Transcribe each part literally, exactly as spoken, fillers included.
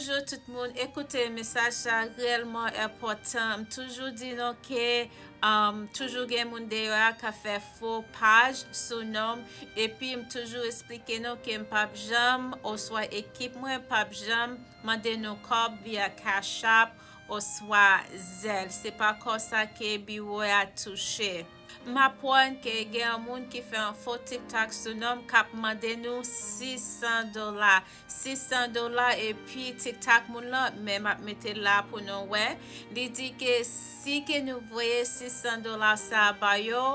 Bonjou tout moun, ekoute, mesaj sa reyèlman enpòtan. M toujou di nou ke um, toujou gen moun deyò a ka fè fo paj sou non m, epi m toujou esplike nou ke m p ap janm, oswa ekip mwen p ap janm mande nou kòb via Cash App oswa Zelle. Se pa konsa ke biwo a touche. M aprann ke gen yon moun ki fè yon fo TikTok sou non m k ap mande nou sis san dola. Sis san dola, epi TikTok moun lan, men m ap mete la pou nou wè. Li di ke si ke nou voye sis san dola sa ba yo,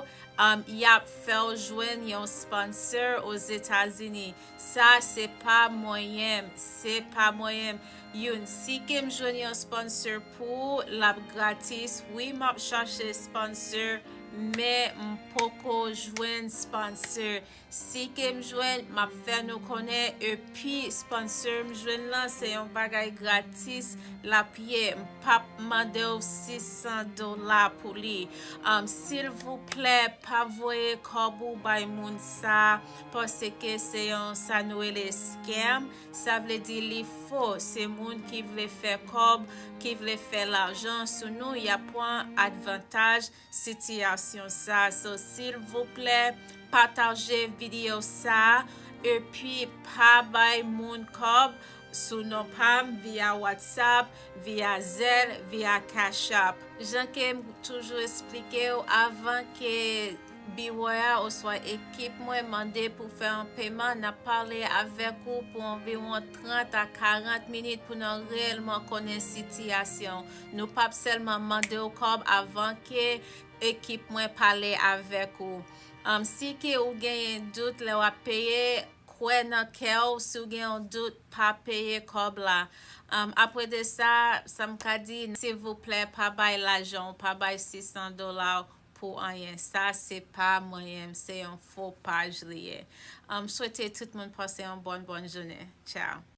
um, y ap fè w jwenn yon sponsor Ozetazini. Sa se pa mwayen m, se pa mwayen m. Youn, si ke m jwenn yon sponsor pou ou, l ap gratis. Wi, m ap chache sponsor, men m poko jwenn sponsor. Si ke m jwenn, m ap fè nou konnen, epi sponsor m jwenn lan, se yon bagay gratis l ap ye. M p ap mande w sis san dola pou li. Um, silvouplè, pa voye kòb ou bay moun sa, paske se yon sa nou rele scam. Sa vle di li fo. Se moun ki vle fè kòb, ki vle fè lajan sou nou, y ap pran advantaj sitiyasyon sa. So, silvouplè, pataje videyo sa, epi pa bay moun kòb sou non pa m via WhatsApp, via Zelle, via Cash App. Jan ke m toujou esplike w, avan ke biwo a oswa ekip mwen mande pou fè yon peman, n ap pale avèk ou pou anviwon trant a karant minit pou nou reyèlman konnen sitiyasyon w. Nou p ap sèlman mande w kòb avan ke ekip mwen pale avèk ou. Um, si ke ou genyen dout lè w ap peye, kwè nan kè w. Si w gen yon dout, pa peye kòb la. Um, apre de sa, sa m ka di, silvouplè, pa bay lajan w, pa bay sis san dola w pou anyen. Sa se pa mwayen m, se yon fo paj li ye. Um, m swete tout moun pase yon bòn, bòn jounen. Tchao.